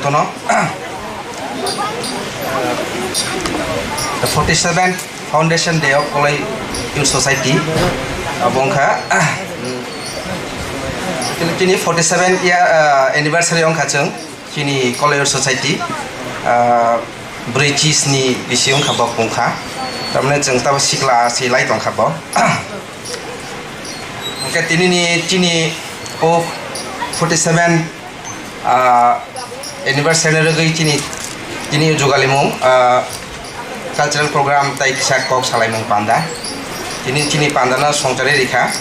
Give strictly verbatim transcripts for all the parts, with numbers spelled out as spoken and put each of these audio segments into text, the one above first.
Tono, the forty-seventh Foundation Day of Koloi Youth Society, abo wngkha, chini forty-seven year, uh, anniversary wngkha chwng, chini Koloi Youth Society, uh, brwi chisni bisi wngkha bo wngkha, tamni chwng tabo sikla se lai tongkha bo. Hwnkhe tinini chini o forty-seven ah, anniversary ni rwgwi chini, chini jugalimung, ah, cultural program tai kisa kok salaimung panda. Tini chini panda no songchari rikha.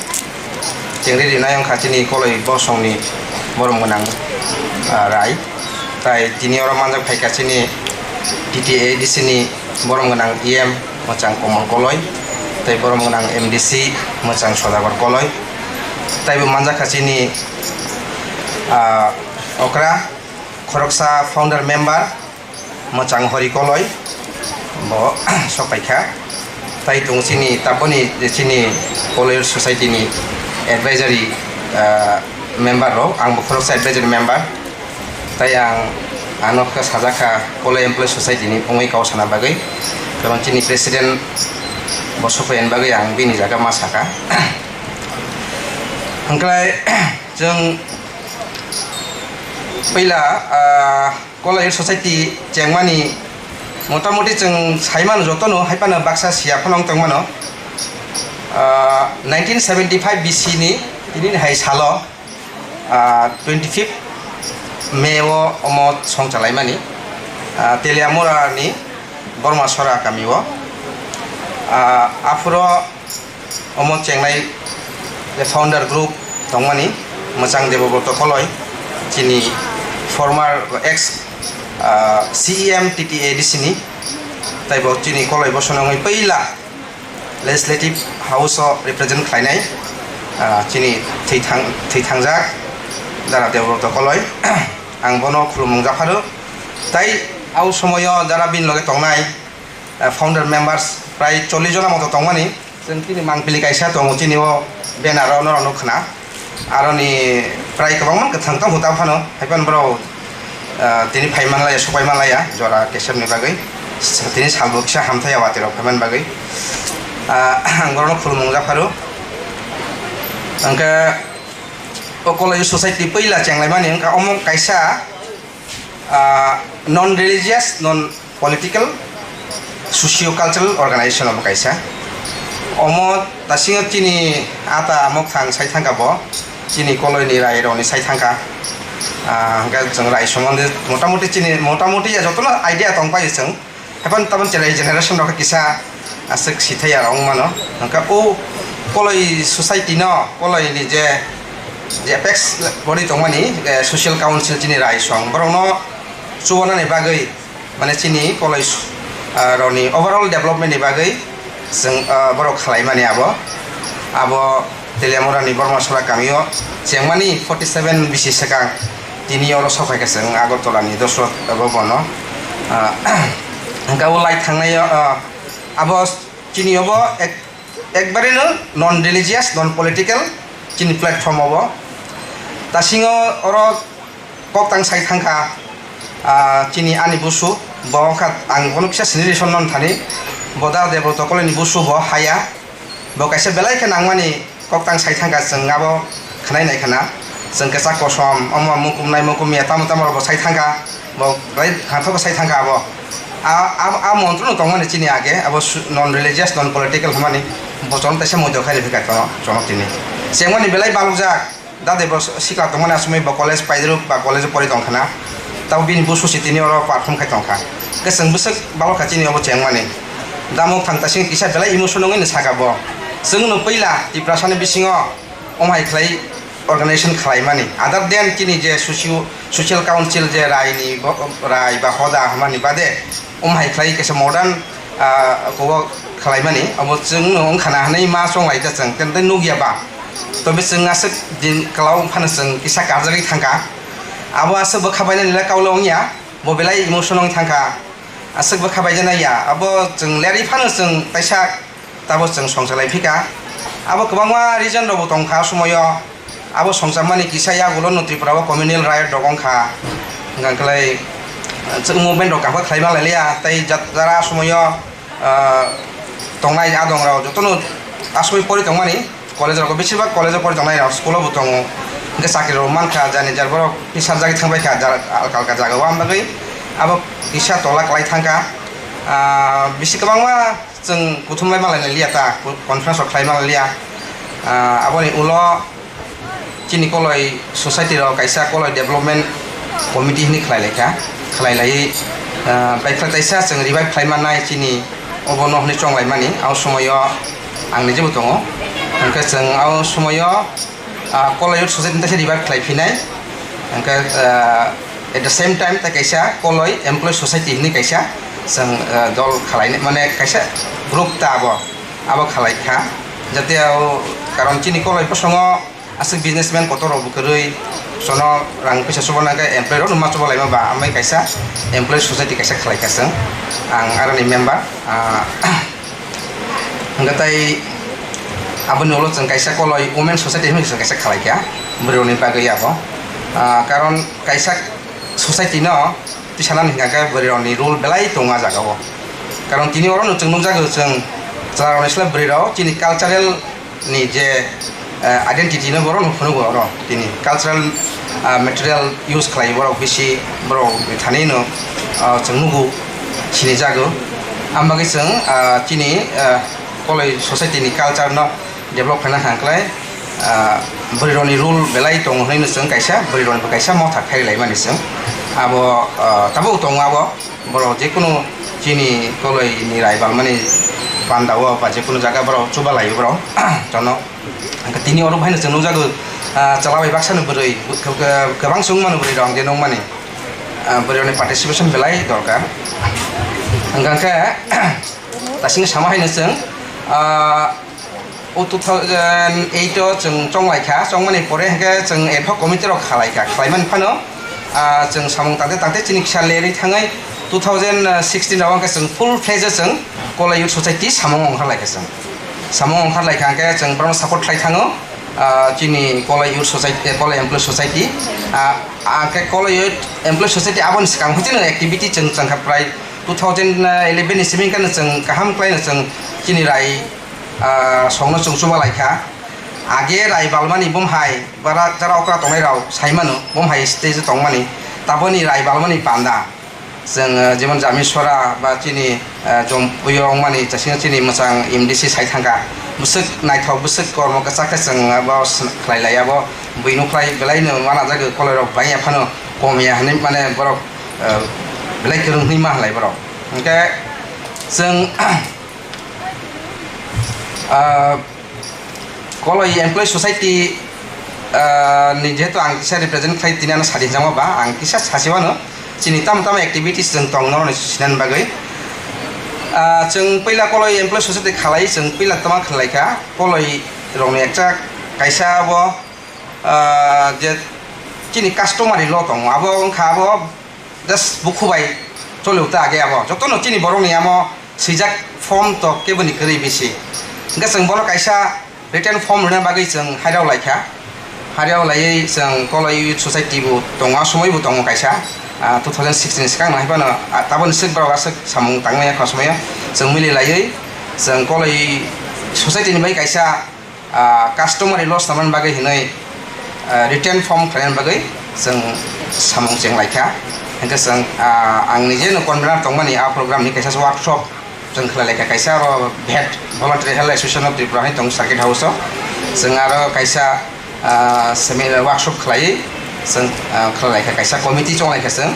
Chengri rinai wngkha chini Koloi bosongni borom gwnang, ah, rai. Tai tini oro manjak phaikha chini T T A D C ni borom gwnang E M mwchang Komol Koloi, tei borom gwnang M D C mwchang Sodagar Koloi. Taibo manjakha chini, ah, okra khoroksa founder member mwchang Hori Koloi, bo sok paikha. Tai tongo chini taboni chini Koloi Society ni advisory, ah, member rok, ang bo khoroksa advisory member. Tai ang ano khe sajak kha Koloi Employee Society ni wngwi kok sana bagwi, karon chini president bo sokphaiyani bagwi ang bini jaga ma saka. Hwnkhe chwng puila, ah, Koloi Society chengmani motamoti chwng saimano jotono, haiphano baksa siya phano wng tongmano. Ah, nineteen seventy-five B C ni tini hai salo, ah, twenty-fifth May o omo song chalaimani, ah, Teliamura ni Borma Sora kami o, ah, aphuro omo chengnai je founder group tongmani mwchang Debobroto Koloi, chini former ex, ah, C E M T T A D C ni, taibo chini Koloi bosonwi puila Legislative House o represent khlainai, ah, chini thwithang-, thwithangjak Dara Debobroto Koloi. Ang bono khulumung japharo. Tai au somoyo jara bini loge tongnai, ah, founder members prai chollish jona moto tongmani. Chwng chini mangpili kaisa tongo, chini o banner o norok nukha na. Aroni prai kwbangma kwthang tong huta phano, haiphano borok, ah, tini phai manlaiya, sopai manlaiya, jora kesep ni bagwi. Tini salbo kisa hamthai ya watwi rok phaiman bagwi. Ah, ang borokno khulumung japharo. Hwnkhe o Koloi Society puila chenglaimani wngkha omo kaisa, ah, non religious, non political, socio cultural organization omo kaisa. Omo dasingo chini ata mokthang sai thangkha bo, chini Koloi ni rai rok ni sai thangkha. Ah, hwnkhe chwng rai somondi motamoti chini, motamoti ya jotono idea tong pai chwng. Hapan tabon chini generation rok kisa aswk sithai ya wng mano. Hwnkhe o Koloi society no, Koloi ni je, je apex body tongmani, eh, social council chini rai song. Borok no chubanani bagwi, mane chini Koloi, ah, roni overall development ni bagwi chwng, ah, borok khlai mani abo. Abo Teliamura ni Borma Sora kami o chengmani forty seven bisi swkang tini oro sok phaikha chwng Agartala ni Dosrot Bhavan o. Ah, hwnkhe o lai thangnai o, ah, abo chini obo ek-, ekbare no non religious, non political chini platform obo. Tasingo oro kok tang sai thangkha, ah, chini ani busu, bo wngkha ang bono kisa sini rison non thani, bo Dara Debroto Koloi ni busu bo haya, bo kaisa belai khe nangmani kok tang sai thangkha, chwng abo khwnai nai khna, chwng kwchak kosom, omo mukum nai mukum ya, tamo tamo rok bo sai thangkha, bo belai hanthogo sai thangkha abo. A, a, a montro no tongmani chini age, abo su-, non religious, non political hwnmani, bo chwng teisa moido khai rikha chwng, chwng tini. Chengmani belai balukjak, Dade bo sikla tongmani asomoi bo college paidruk ba college pori tongkha na. Tabo bini busu si tini oro perform khai tongkha. Hwnkhe chwng bwswk balokha chini obo chengmani. Damok thang tasing kisa belai emotion wngwi no saka bo. Chwngno puila Tiprasani bisingo omhai khlai organization khlaimani. Other than chini je socio-, social council je raini bo, rai ba hoda hwnmani bade, Omo hai khlai kaisa modern, ah, kobo khlaimani, abo chwngno wngkha na hwnwi ma chonglai ta chwng, tei nukya ba. Tobe chwng aswk din kwlao phano chwng kisa karjagwi thangkha. Abo aswk bwkha bainani le kaulo wngya, bo belai emotion wng thangkha. Aswk bwkha baijana ya, abo chwng lerwi phano chwng kaisa Tabo chwng songchalai phika. Abo kwbangma reason rokbo tongkha o somoio. Abo songchamani kisa yagulo no Tripura o communal riot rok wngkha. Hwnkha khlai chwng movement rok kaham khe khlai ma lai liya, tei jat-, jara somoyo, ah, tongnai adong rok jotono asugwi pori tongmani, college rok besibak college o pori tongnai rok school o bo tongo, hwnkhe chakri rok mankha, jani jar borok tisajagwi thangbai kha, jar alka alka jaga o, ang bagwi abo kisa tola kwlai thangkha, ah, bisi kwbangma chwng kuthum lai ma lai liya ta, conference rok khlai ma lai liya, ah, aboni ulo chini Koloi society rok kaisa Koloi development committee hinwi khlai lai kha, khlai laiwi, ah, bai khlai taisa chwng revive khlai mannai chini obo no hinwi chong lai mani, abo somoyo ang nijebo tongo, hwnkhe chwng abo somoyo, ah, Koloi youth society ni taisa revive khlai phinai, hwnkhe, ah, at the same time tei kaisa Koloi employee society hinwi kaisa chwng, ah, dol khlai mane kaisa group ta abo, abo khlai kha, jate abo karon chini Koloi bosongo aswk businessman kotor rok bo kwrwi, sono rang pisa chuba nang khe employee rok no ma chuba laima ba, amai kaisa employee society kaisa khlai kha chwng, ang aroni member, ah, hwnkhe tai aboni ulo chwng kaisa Koloi women society hinwi chwng kaisa khlai kha bwrwi rokni bagwi abo, ah, karon kaisa society no twi sanani hwnkha khe bwrwi rokni role belai tongo ah jaga o, karon tini oro no chwng nukjago chwng chwla rokni slai bwrwi rok chini cultural ni je, eh, identity no borok no phunukgo oro tini cultural, ah, material use khlai borok bisi borok thani no, ah, chwng nugo sini jago. Ang bagwi chwng, ah, chini, ah, Koloi society ni culture no develop khaina hang khlai, ah, bwrwi rokni role belai tongo hinwi no chwng kaisa bwrwi rokni bo kaisa motha khairi lai mani chwng abo, ah, tabuk tongo abo. Borok jekunu chini Koloi ni rai balmani panda o ba jekunu jaga borok chuba lai borok jono. Hwnkhe tini oro haino chwng nukjago, ah, chwla bai baksa ni bwrwi, kwbang chwng mano bwrwi rok je nukmani, ah, bwrwi rokni participation belai dorkar. Hwnkhe tasing sama haino chwng, ah, O two thousand eight o chwng chonglai kha, chongmani pore hwnkhe chwng ad hoc committee rok khalai kha, khlaimani phano, ah, chwng samung tangte tangte chini kisa lerwi thangwi two thousand sixteen o hwnkhe chwng full fledged o chwng Koloi Youth Society samung ongkhar lai kha chwng. Samung ongkhar lai kha hwnkhe chwng borokno support khlai thango, ah, chini Koloi Youth Society, eh, Koloi Employee Society, ah, ah, hwnkhe Koloi Youth Employee Society aboni swkang hwnkhe chwng activity chwng chwng kha prai two thousand eleven ni simi hwnkhe chwng kaham khlaino chwng chini rai ah, songno chwng chuba lai kha. Age rai balmani bom hai bara jara okra tongnai rok sai mano, bom hai stage o tongmani. Taboni rai balmani panda chwng, ah, jemon Jami Sora ba chini, ah, Jompuio wngmani chasing chini mwchang M D C sai thangkha. Bwswk naithok, bwswk kormo kwchak khe chwng abo swn-, khlai lai abo. Buino khlai belai no mana jagwi koloi rok bangya phano kom ya hinwi mane borok, ah, belai kwrwng hinwi ma halai borok. Hwnkhe chwng, ah, Koloi Employee Society, ah, ni jehetu ang kisa represent khlai tini ano sadi hinjama ba, ang kisa sasi wano chini tamo tamo activities chwng tong noroni sinani bagwi. Ah, chwng puila Koloi Employee Society khalai, chwng puila tamo khlai kha, Koloi rokni ekcha kaisa abo, ah, je chini customary law tongo, abo wngkha abo just bukhu bai choli ta age abo. Jotono chini borokni amo swijak form to keboni kwrwi bisi. Hwnkhe chwng bono kaisa written form rwna bagwi chwng hairok lai kha. Hairok laiwi chwng Koloi Youth Society bo tongo, a somoi bo tongo kaisa, ah, two thousand sixteen ni swkang no haiphano, ah, taboni swk borok aswk samung tangmani khosmaya chwng mili laiwi chwng Koloi Society ni bai kaisa ah, customary law swnamani bagwi hinwi, ah, written form khlainani bagwi chwng samung cheng lai kha. Hwnkhe chwng, ah, ang nijeno convener tongmani a program ni kaisa workshop chwng khlai lai kha. Kaisa aro V E T, Voluntary Health Association of Tripura hinwi tongo Circuit House o. Chwng aro kaisa, ah, seminar workshop khlaiwi chwng, ah, khlai lai kha. Kaisa committee chong lai kha chwng.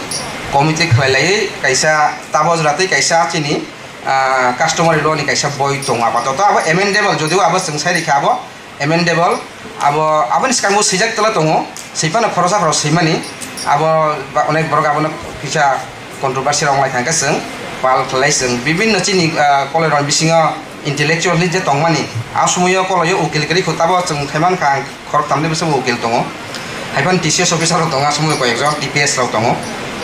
Committee khlai laiwi kaisa tabok jora tei kaisa chini ah, customary law ni kaisa boi tongo apatot. Abo amendable, jodio abo chwng sai rikha abo amendable. Abo, aboni swkango swijak tala tongo, swiphano khoroksa khorok swimani. Abo ba onek borok abono kisa controversy rok wnglaikha hwnkhe chwng pal khlai chwng bibinno chini, ah, koloi rok bisingo intellectual hinwi je tongmani. A somoio koloio ukil kwrwi kho tabo chwng thaimankha ang khoroktham ni bwskango bo ukil tongo. Haiphano T C S officer rok tongo, aswk koi ekjon T P S rok tongo.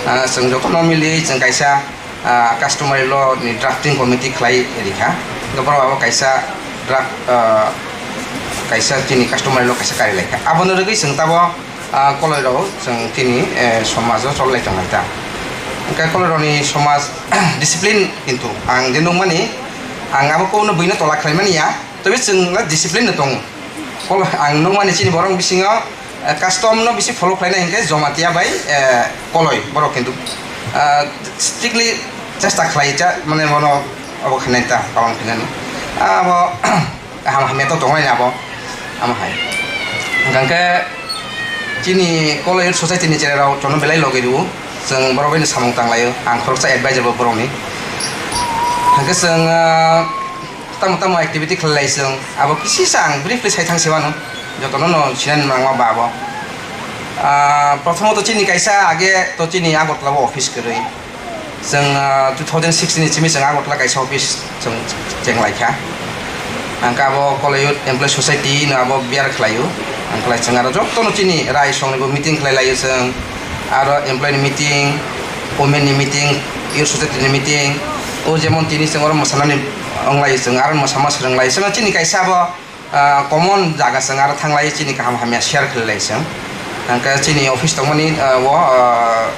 Ah, chwng jotono mili chwng kaisa, ah, customary law ni drafting committee khlai rikha. Hwnkhe borok abo kaisa draft, ah, kaisa chini customary law kaisa kari laikha. Abono rwgwi chwng tabo, ah, koloi rok chwng chini, eh, somajo chol lai tonglai ta. Hwnkhe Koloirokni somaj discipline kintu ang je nukmani, ang abo kokno buino tola khlaimani ya, tei chwng discipline no tongo. Kolo-, ang nukmani chini borok bisingo, eh, custom no bisi follow khlainai hwnkhe Jomatia bai, eh, Koloi borok kintu, ah, strictly chesta khlai cha, mane bono abo khainai ta palan khainani. Abo kaham hamya to tongnai abo, amo hai. Hwnkhe chini Koloi Youth Society ni cherairok chono belai logi rwo, chwng borok bai no samung tanglaio, ang khoroksa advisor bo borokni. Hwnkhe chwng, ah, tamo tamo activity khlai lai chwng, abo kisisa ang briefly sai thang se mano, jotono no sinani nangma ba abo. Ah, prothomo to chini kaisa age to chini Agartala o office kwrwi. Chwng, ah, two thousand six ni simi chwng Agartala kaisa office chwng cheng lai kha. Ang khe abo Koloi Youth Employee Society no abo bear khlai o. Ang khlai chwng aro jotono chini rai song ni bo meeting khlai lai o chwng. Aro employee ni meeting, women ni meeting, youth society ni meeting. O jemon tini chwng oro mwsanani wng lai o chwng, aro mwsama swrwng lai o. Chwng chini kaisa abo ah, common jaga chwng aro thang lai chini kaham hamya share khlai lai chwng. Hwnkhe chini office tongmani, ah, o, ah,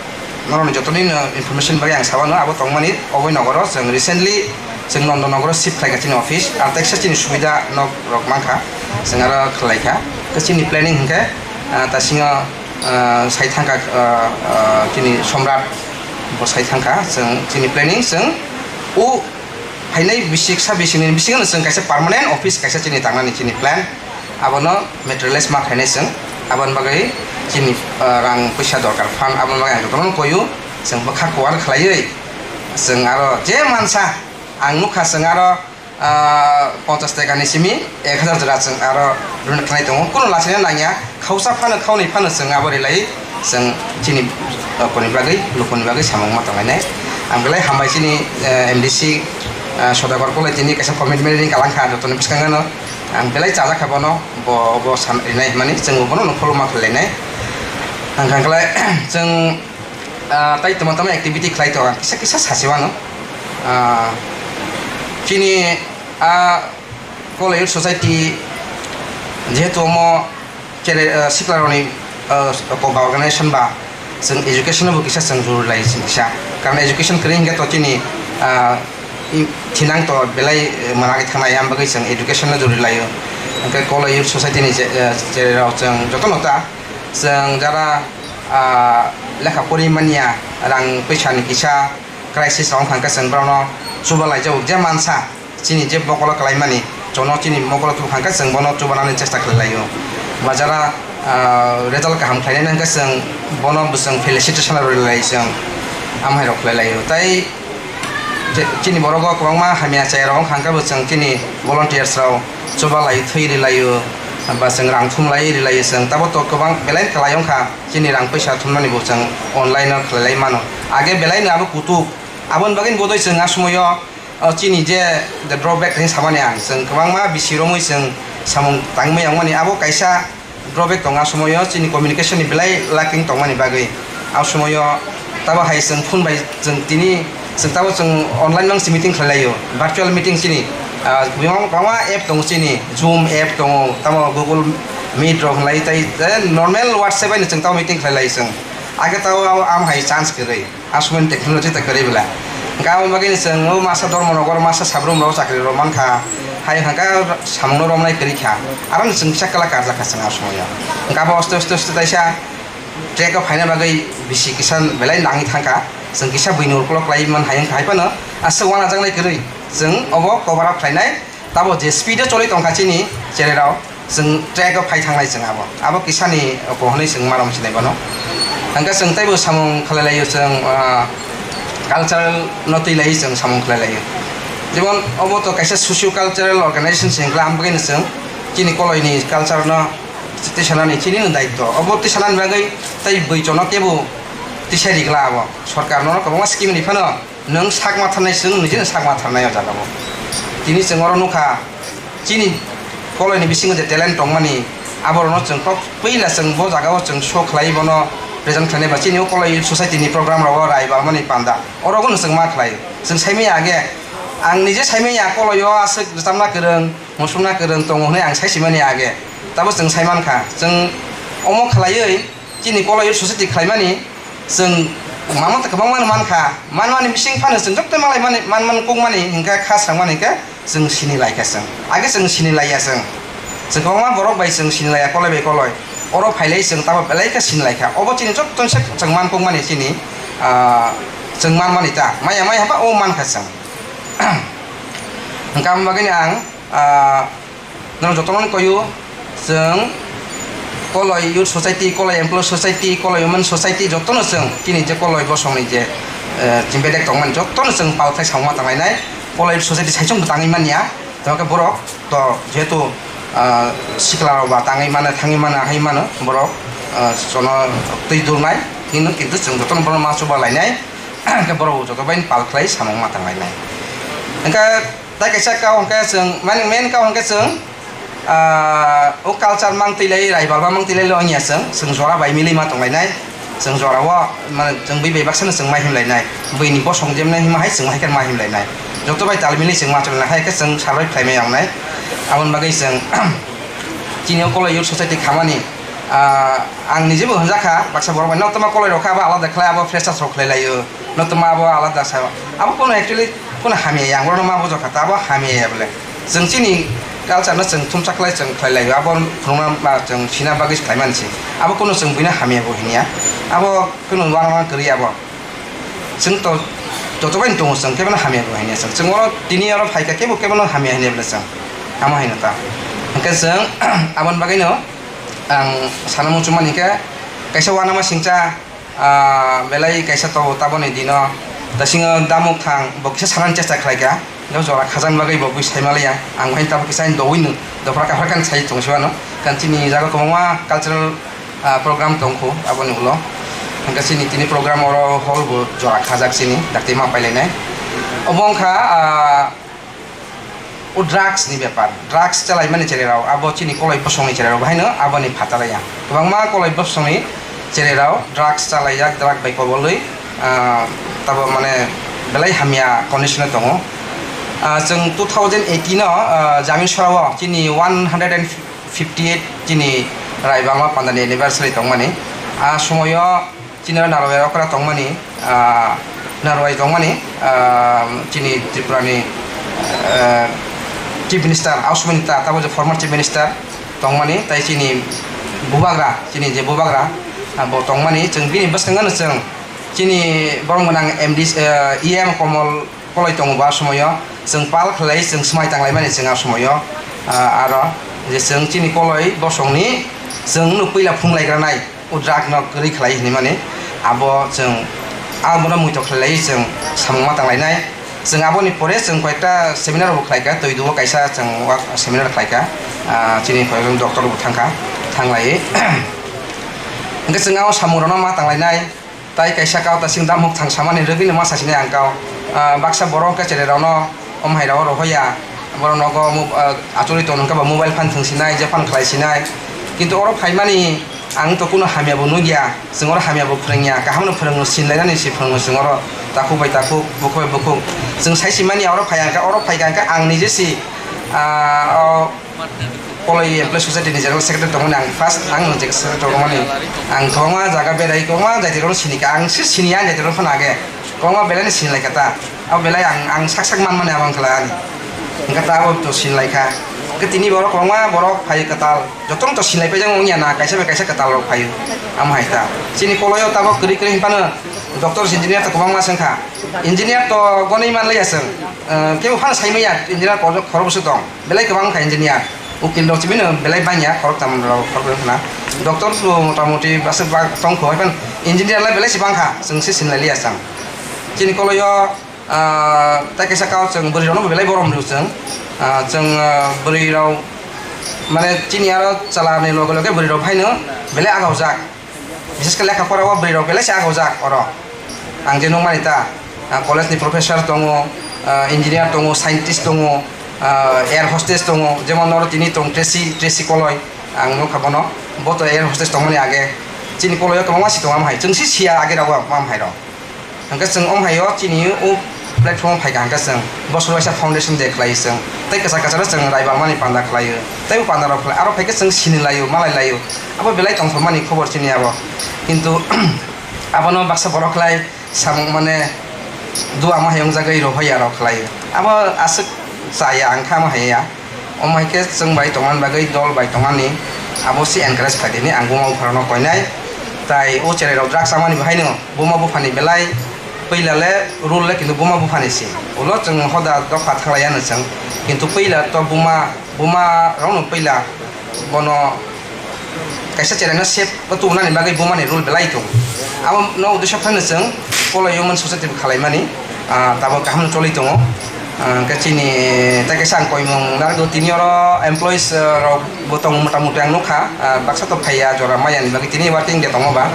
norokni jotoni no information bagwi ang sabano abo tongmani oboi nogoro chwng recently chwng Nonda nogoro shift khlaikha chini office, ar teksa chini subida nok rok mankha chwng aro khlai kha. Tei chini planning hwnkhe, ah, tasingo, ah, sai thangkha, ah, ah, chini Somrat bo sai thangkha chwng chini planning chwng o phainai bisik sa bisingni bisingo chwng kaisa permanent office kaisa chini tangnani chini plan, abono materialize ma khainai chwng. Aboni bagwi chini, ah, rang puisa dorkar fund, aboni bagwi ang jotono koyu chwng bwkha kuar khlaiwi chwng aro je mansa ang nukha chwng aro, ah, ponchas tekani simi ek hazar jora chwng aro rwna khlai tongo, kunu lachina nangya. Khausa phano, khaunwi phano chwng abo rilai, chwng chini, uh, koni bagwi, lukuni bagwi samung ma tonglainai. Ang belai hambai chini, uh, M D C, uh, Sodagar Koloi tini kaisa commitment ring kalang kha, jotoni bwskango no ang belai chajak kha bono, bo, bo san rinai hwnmani chwng bono no follow ma khlainai. Ang kha khlai chwng, uh, tai tamo tamo activity khlai tongo, kisa kisa sasi mano. Uh, chini, uh, College Youth Society, jehetu omo kere, ah, siklarokni, ah, koba organization ba, chwng education no bo kisa chwng jori lai chwng kisa. Karon education kwrwi hinkhe to chini, ah, i-, thinang to belai, eh, mwnagwi thangnai, ang bagwi chwng education no jori laio. Hinkhe College Youth Society ni je, eh, jerok chwng jotono ta, chwng jara, ah, lekha pori manya, rang puisa ni kisa crisis rok wngkha, hinkhe chwng borokno chuba laijak, je mansa, chini je mokolo kalaimani, chwngno chini mokolo tubukha hwnkhe chwng bono chubanani chesta khlai laio. Ba jara, ah, result kaham khlainani hwnkhe chwng bono bo chwng felicitation rwlai chwng amhairok khlai laio. Tai je chini borogo kwbangma hamya chayarok wngkha hwnkhe bo chwng chini volunteers rok chuba lai thwi rwlaio, ba chwng rang thum lai rwlaio chwng. Tabo to kwbang belai kwlai wngkha chini rang puisa thumnani bo chwng online o khlai lai mano. Age belai no abo kutuk, aboni bagwi bodoi chwng a somoyo o chini je, je drawback hinwi samani ang, chwng kwbangma bisi romwi chwng samung tangwi maya wngmani, abo kaisa drawback tongo. A somoyo chini communication ni belai lacking tongmani bagwi, a somoyo tabo hai chwng phone bai chwng tini chwng tabo chwng online no se meeting khlai laio, virtual meeting chini, ah, kwbangma app tongo chini, Zoom app tongo, tamo Google Meet rok hinlai tai, eh, normal WhatsApp bai no chwng tabo meeting khlai lai chwng. Age tabo abo am hai chance kwrwi. Aswkmani technology ta kwrwi bwla. Hwnkhe aboni bagwi chwng o masa Dharmanagar, masa Sabrum rogo chakri rok mankha. Hai hwnkhe samungno romnai kwrwi kha. Aro chwng kisa kwla karjak kha chwng a somoyo. Hwnkhe abo aste aste aste taisa track o phaina bagwi bisi kisa belai nangwi thangkha. Chwng kisa buini ukolog khlai man hai wngkha, hai phano aswk uanajaknai kwrwi chwng obo cover up khlainai. Tabo je speed o choli tongkha chini chererok, chwng track o phai thangnai chwng abo. Abo kisani oko hwnwi chwng marom sinai bono. Hwnkhe chwng teibo samung khlai laio chwng, ah, cultural no twi laiwi chwng samung khlai laio. Jemon obo to kaisa socio cultural organization se wngkha, ang bagwino chwng chini koloi ni culture no tisanani chini no daityo. Obo tisanani bagwi tei bui chono kebo tisai rigla abo. Sorkar no kwbangma scheme ni phano Nwng sak ma tharnai, chwng nijino sak ma tharnai o jaga o. Tini chwng oro nukha, chini koloi ni bisingo je talent tongmani, aborokno chwng kok puila chwng bo jaga o chwng show khlai, bono present khlainai ba chini o koloi society ni program rogo rai balmani panda. Oro bono chwng ma khlai. Chwng saimanya age, ang nije saimanya koloi o aswk rwchapna kwrwng, musukna kwrwng tongo hwnwi ang sai simani age. Tabo chwng sai mankha. Chwng omo khlaiwi, Chini Kola Youth Society khlaimani, chwng Mama ta kwbangma no mankha, manmani bising phano chwng joto malai mani, man man kukmani hinkhe kha swrangmani hinkhe chwng sini laikha chwng. Age chwng sini laiya chwng. Chwng kwbangma borok bai chwng sini laiya koloi bai koloi. Oro phailai chwng tamo belai khe sini laikha. Obo chini joto se chwng man kukmani chini, ah, chwng manmani ta. Maya maya ba o mankha chwng. Hinkhe amo bagwino ang, ah, Norok jotono koyo, chwng Koloi Youth Society, Koloi Employee Society, Koloi Women Society, jotono chwng chini je Koloi bosongni je, eh, chini bedek tongmani, jotono chwng pal khlai samung ma tanglainai. Koloi Youth Society saichung bo tangwi manya, tamo khe borok to jehetu, ah, sikla rok ba tangwi mano, thangwi mano, hai mano borok, ah, jono twi durnai, hino kintu chwng jotono borok ma chuba lainai, hwnkhe borok joto bai pal khlai samung ma tanglainai. Hwnkhe Tai kaisa kau hwnkhe chwng, mani main kau hwnkhe chwng, ah, o culture mang twi lai, raibal ba mang twi lai lo wngya chwng, chwng jora bai milwi ma tong lainai, chwng jora o, mane chwng bui bai baksa no chwng ma him lainai, bui ni bosong jemne hima hai chwng hai khe ma him lainai, joto bai tal milwi chwng ma chwng lainai, hai khe chwng salai phlai mai wngnai, aboni bagwi chwng chini o Koloi Youth Society khamani, ah, ang nije bo hwnjak kha, baksa borok bai, "Nokto ma Koloi rok kha, abo alada khlai, abo freshers rok khlai lai o, nokto ma abo alada sa o." Abo kono actually kono hamya ya, ang bono ma bujok kha, ta abo hamya ya bole. Chwng chini culture no chwng thumsa khlai chwng khlai lai o, abo phunukna ba chwng sina bagwi khlai man se. Abo kono chwng buino hamya bo hinya. Abo kono uanama kwrwi abo. Chwng to joto bai tongo chwng kebono hamya bo hinya chwng. Chwng oro tini oro phai kha kebo kebono hamya hinya bole chwng. Amo haino ta. Hwnkhe chwng aboni bagwi no ang sana muchung mani khe kaisa uanama singcha Ah, belai kaisa tongo taboni dino. Dasingo damuk thang, bo kisa sanani chesta khlaikha. Bo jora khajakna bagwi bo bui saimanliya. Ang hai tabuk kisa ani dogwino, dophra kaphra khe sai tongsiwano. Kan chini jaga kwbangma cultural, ah, program tongkho aboni ulo. Hwnkhe chini tini program oro hall bo jora khajak chini, dakti ma pailainai. Obo wngkha, ah, O drugs ni bepar, drugs chalaimani cherairok, abo chini koloi bosongni cherairok bahaino aboni phataro ya. Kwbangma koloi bosongni cherairok drugs chalaijak, drug bai kobolwi, ah, tabo mane belai hamya condition o tongo. Ah, chwng two thousand eighteen o, ah, Jaminsora o chini one hundred and fifty eight chini Raibangma Pandani anniversary tongmani. Ah, somoio Chini oro Narwai okra tongmani, ah, Narwai tongmani, ah, chini Tripura ni, ah, Chief Minister, Aushmani ta, tabo je former Chief Minister tongmani, tai chini Bubagra, chini je Bubagra, ah, bo tongmani, chwng bini bwskango no chwng chini borok gwnang M D C, ah, E M Komol Koloi tongo bo a somoio, chwng pal khlai, chwng swmai tanglaimani chwng a somoio, ah, aro je chwng chini koloi bosongni chwng no puila phunglaigra nai, o drug no kwrwi khlai hinwi mani, abo chwng abono muitok khlai lai chwng samung ma tanglainai. Chwng aboni pore chwng koyekta seminar bo khlaikha, Toidu o kaisa chwng seminar khlaikha, ah, chini koyekjon doctor bo thangkha, thanglaiwi hwnkhe chwng o samung rokno ma tanglainai. Tai kaisa kau ta sing damhok thang samani rwgwino ma sasinai ang kau. Ah, baksa borok khe cherairokno om hai rok rohoya. Borok nogo mo-, ah, achugwi tong hwnkhe ba mobile phan thwng sinai, je phan khlai sinai. Kintu oro phaimani ang to kuno hamya bo nukya, chwng oro hamya bo phrwngya, kaham no phrwngno sinlainani se phrwngno chwng oro takhuk bai takhuk, bukhuk bai bukhuk. Chwng sai simani oro phai ang khe, oro phai kha ang khe ang nije si, ah, o Koloi Employee Society ni General Secretary tongmani ang first ang no je secretary tongmani ang kwbangma jaga berai kwbangma jaiti rok sini kha ang se sini ang jaiti rok phano age kwbangma belai no sini lai kha ta abo belai ang ang sak sak man mani abo wngkha ani hwnkhe ta abo to sini lai kha hwnkhe tini borok kwbangma borok phai kwtal joto no to sini lai paijak wngya na kaisa bai kaisa kwtal rok phai amo hai ta chini Koloi o tabok kwrwi kwrwi hinphano doctor engineer to kwbangma se wngkha engineer to gonwi man lai ya chwng kebo phano sai manya engineer khorok bwswk tong. Belai kwbang wngkha engineer, ukil rok simi no belai bangya, khoroktham rok khorokbrwi wngkha na. Doctor bo motamoti aswk bang tongkho, haikhe engineer lai belai se bangkha, chwng se sinlai liya chwng. Chini koloi o, ah, tai kaisa kau chwng bwrwi rokno bo belai borom rw chwng. Ah, chwng, ah, bwrwi rok mane chini aro chwla ni loge loge bwrwi rok haino belai aga ojak. Bises khe lekha pora o bwrwi rok belai se aga ojak oro. Ang je nukmani ta, ah, college ni professor tongo, ah, engineer tongo, scientist tongo, ah, air hostess tongo, jemon oro tini tong Tracy, Tracy Koloi, ang nukha bono, bo to air hostess tongmani age. Chini koloi o kwbangma si tongo, am hai chwng si siya age rok o, am hai rok. Hwnkhe chwng om hai o chini o platform o phaikha hwnkhe chwng bosor waisa foundation day khlai chwng tei kwchar kwchar o chwng raibal mani panda khlai o tei o panda rok khlai aro phaikhe chwng sini lai o malai lai o abo belai tongthok mani khobor chini abo kintu abono baksa borok khlai Samung mane dua ma hayung jagai rohoi aro khlai. Abo aswk chaya ang kha ma haya. Omo hai khe chwng bai tongmani bagwi dol bai tongmani abo se encourage khlai dini ang buma bupharokno koinai. Tai o cherai rok drugs chamani bo haino buma buphani belai puila le rule le kintu buma buphani se. Ulo chwng hoda dopha thanglai ano chwng. Kintu puila to buma, buma rokno puila bono kaisa cheraino safe o tubunani bagwi bumani rule belai tongo. Abo no uddesho phano chwng Polo Human Society bo khalaimani, ah, tabok kaham choli tongo. Ah, hwnkhe chini tei kaisa ang koimung narwkgo tini oro employees, ah, rok bo tongo mota moti ang nukha, ah, baksa to phaiya jora maya ni bagwi tini working day tongo ba.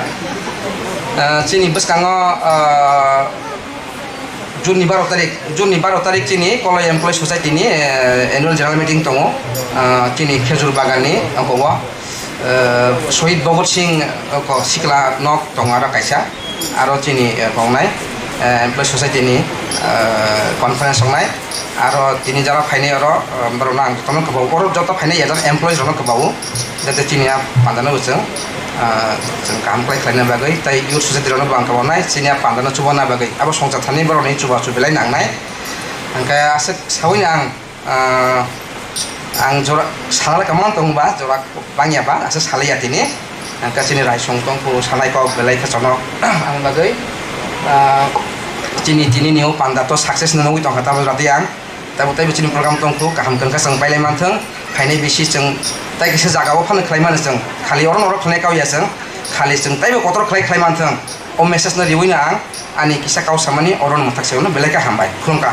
Ah, chini bwskango, ah, June ni baro tarik, June ni baro tarik chini Koloi Employee Society ni, eh, annual general meeting tongo, ah, chini Khejur Bagan ni oko o, eh, Shohid Bhagat Singh oko sikla nok tongo aro kaisa, aro chini, eh, tongnai, eh, Employee Society ni, eh, conference tongnai, aro tini jara phainai oro, eh, borok no ang jotono kwbao, oro joto phainai yajar employees rok no kwbao. Jate chini a panda no bo chwng, ah, chwng kaham khlai khlaina bagwi tei youth society rok no bo ang kwbangkha nai chini a panda no chubana bagwi abo songcha thani borok ni chubachu belai nangnai. Hwnkhe aswk saui ang, ah, ang jora sana le kwmang tong ba jora bangya ba aswk salai ya tini. Hwnkhe chini raisong tong kho sanai kok belai khe chwng no ang bagwi, ah, chini tini ni o panda to success no nugwi tongkha tabuk rati ang. Tabuk teibo chini program tongkho, kaham khe chwng pailai manthwng, phainai bisi chwng tai kaisa jaga o phano khlai mano chwng, khali oro norok khlai kau ya chwng, khali chwng teibo kotor khlai khlai manthwng, o message no riwi no ang ani kisa kau samani oro no mwthak se belai khe hambai, khulumkha.